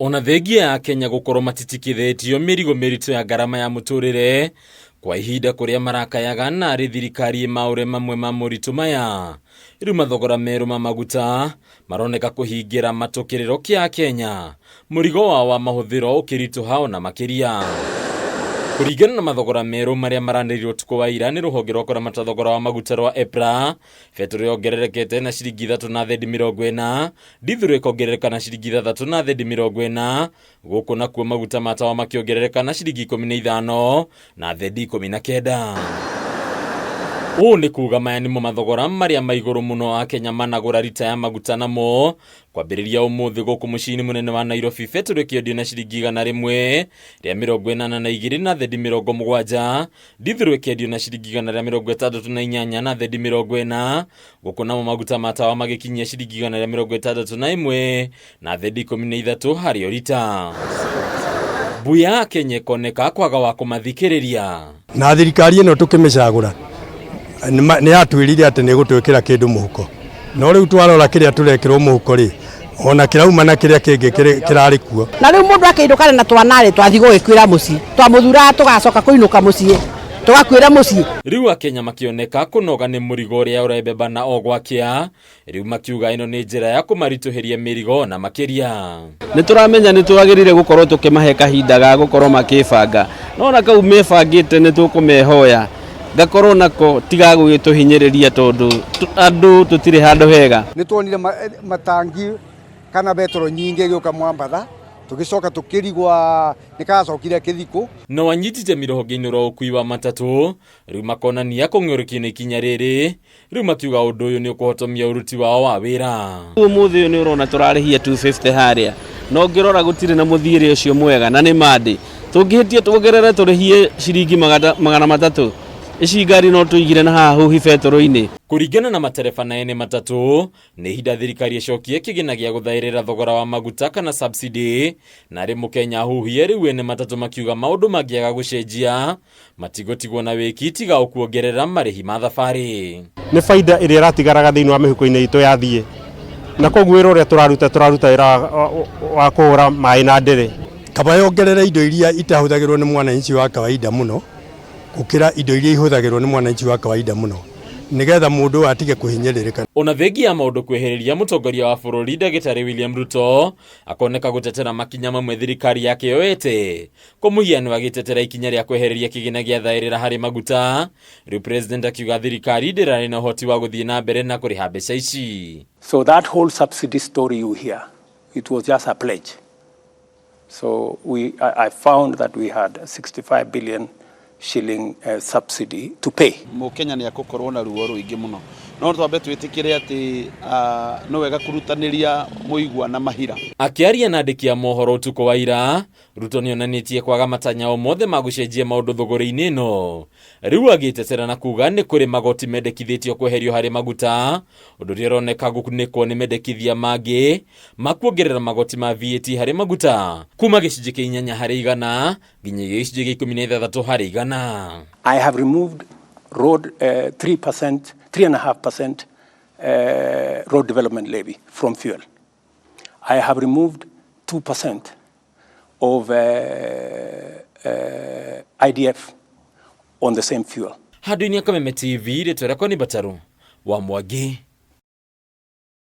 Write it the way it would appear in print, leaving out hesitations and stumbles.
Ona thengia ya Kenya gũkorwo matitikithĩtio mĩrigo mĩritũ ya ngarama ya mũtũrĩre kwa ihinda kũrĩa marakayaga narĩ thirikari ĩmaũre mamwe ma moritũ maya. Rĩu mathogora merũ ma maguta maroneka kũhingĩra matũ kĩrĩro kĩa Akenya, mũrigo wao wa mahũthĩro ũkĩritũha ona makĩria. Kũringana na mathogora merũ marĩa maranĩrĩirwo ũtukũ wa ira nĩ rũhonge rwa kũramata thogora wa maguta rwa EPRA, betũrũ yongererekete na ciringi ithatũ na thendi 40, ndithũrũ ĩkongerereka na ciringi ithathatũ na thendi 40, Gũkũ nakuo maguta ma tawa makĩongerereka na ciringi 15 na thendi 19. Ũũ nĩ kuga maya nĩmo mathogora marĩa ma igũrũ mũno Akenya managũra rita ya maguta namo. Kwambĩrĩria ũmũthĩ gũkũ mũciĩ-inĩ mũnene wa Nairobi, betũrũ ĩkĩendio na ciringi 182 na thendi 70, ndithũrũ ĩkĩendio na ciringi 168 na thendi 40, Gũkũ namo maguta ma tawa magĩkinyia ciringi 161 na thendi 13 harĩ o rita. Mbuya Kenya ĩkoneka kwaga wa kũmathikĩrĩria. Na thirikari ĩno tũkĩmĩcagũra nĩ yatwĩrire atĩ nĩ ĩgũtwĩkĩra kĩndũ mũhuko, no rĩu twarora kĩrĩa tũrekĩrwo mũhuko rĩ, ona kĩrauma na kĩrĩa kĩngĩ kĩrarĩ kuo. Na rĩu mũndũ akĩinũkana na twana-rĩ, twathiĩ gũgĩkuĩra mũciĩ, twamũthuraga tũgacoka kũinũka mũciĩ, tũgakuĩra mũciĩ. Rĩu Akenya makĩoneka kũnoga nĩ mũrigo ũrĩa ũrebebana o gwakĩa, rĩu makiuga ĩno nĩ njĩra ya kũmaritũhĩria mĩrigo na makĩria. Nĩ tũramenya nĩ twagĩrĩire gũkorwo tũkĩmahe kahinda ga gũkorwo makĩbanga, no ona kau mebangĩte nĩ tũkũmehoya gakorwo nako ti ga gũgĩtũhinyĩrĩria tondũ andũ tũtirĩ handũ hega. Nĩ tuonire matangi kana betũrũ nyingĩ ĩgĩũka Mwambatha, tũgĩcoka tũkĩrigwa nĩ kacokire kĩthikũ. No anyiti itemi rũhonge-inĩ rwa ũkui wa matatũ rĩu makonania kũng'ũrũkio nĩ ikinya rĩrĩ, rĩu makiuga ũndũ ũyũ nĩ ũkũhotomia ũruti wao wa wĩra. Ũmũthĩ ũyũ nĩ ũrona tũrarĩhia 250 harĩa, na ũngĩrora gũtirĩ na mũthiĩre ũcio mwega na nĩ mandĩ. Tũngĩhĩtia tuongerere tũrĩhie ciringi 300, ici ngari no tũigire na haha huhi betũrũ-inĩ. Kũringana na matereba na ene matatũ, nĩ ihinda thirikari ĩcokie kĩgĩna gĩa gũthaĩrĩra thogora wa maguta kana subsidy, narĩ mũkenya ahuhie rĩu ene matatũ makiuga maũndũ mangĩaga gũcenjia matigũtigwo na wĩki tiga o kuongerera marĩhi ma thabarĩ. Nĩ baida ĩrĩa ĩratigaraga thĩinĩ wa mĩhuko-inĩ itũ yathiĩ, na koguo wĩra ũrĩa tũraruta tũraruta wĩra wa kũhũra maĩ na ndĩrĩ. Kaba yongerere indo iria itahũthagĩrwo nĩ mwananchi wa kawaida mũno gũkĩra indo iria ihũthagĩrwo nĩ mwananchi wa kawaida mũno nĩgetha mũndũ ũyũ atige kũhinyĩrĩrĩka. Ona thengia ya maũndũ kwehereria mũtongoria wa bũrũri ndagĩtarĩ William Ruto akoneka gũtetera makinya mamwe thirikari yake yoete. Kwa mũhiano agĩtetera ikinya rĩa kwehereria kĩgĩna gĩa thaĩrĩra harĩ maguta, rĩu president akiuga thirikari ndĩrarĩ na ũhoti wa gũthiĩ na mbere na kũrĩha mbeca ici. So that whole subsidy story you hear, it was just a pledge. So I found that we had 65 billion shilling subsidy to pay. Mũkenya nĩ akũkorwo na ruo rũingĩ mũno, no twambe twĩtĩkĩre atĩ nĩ wega kũrutanĩria mũigua na mahira. Akĩaria na andĩki a mohoro ũtukũ wa ira, Ruto nĩonanĩtie kwaga matanya o mothe ma gũcenjia maũndũ thũgũrĩ-inĩ ĩno. Rĩu agĩtetera na kuga nĩ kũrĩ magoti mendekithĩtio kweherio harĩ maguta, ũndũ ũrĩa ũroneka gũkunĩkwo nĩ mendekithia mangĩ ma kuongerera magoti ma VAT harĩ maguta kuma gĩcunjĩ kĩa 8% nginya gĩcunjĩ kĩa 16%. I have removed road, 3%, 3.5%, road development levy from fuel. I have removed 2% of IDF on the same fuel. Handũ-inĩ ya Kameme TV, rĩtwa rĩakwa nĩ Mbataru wa Mwangi.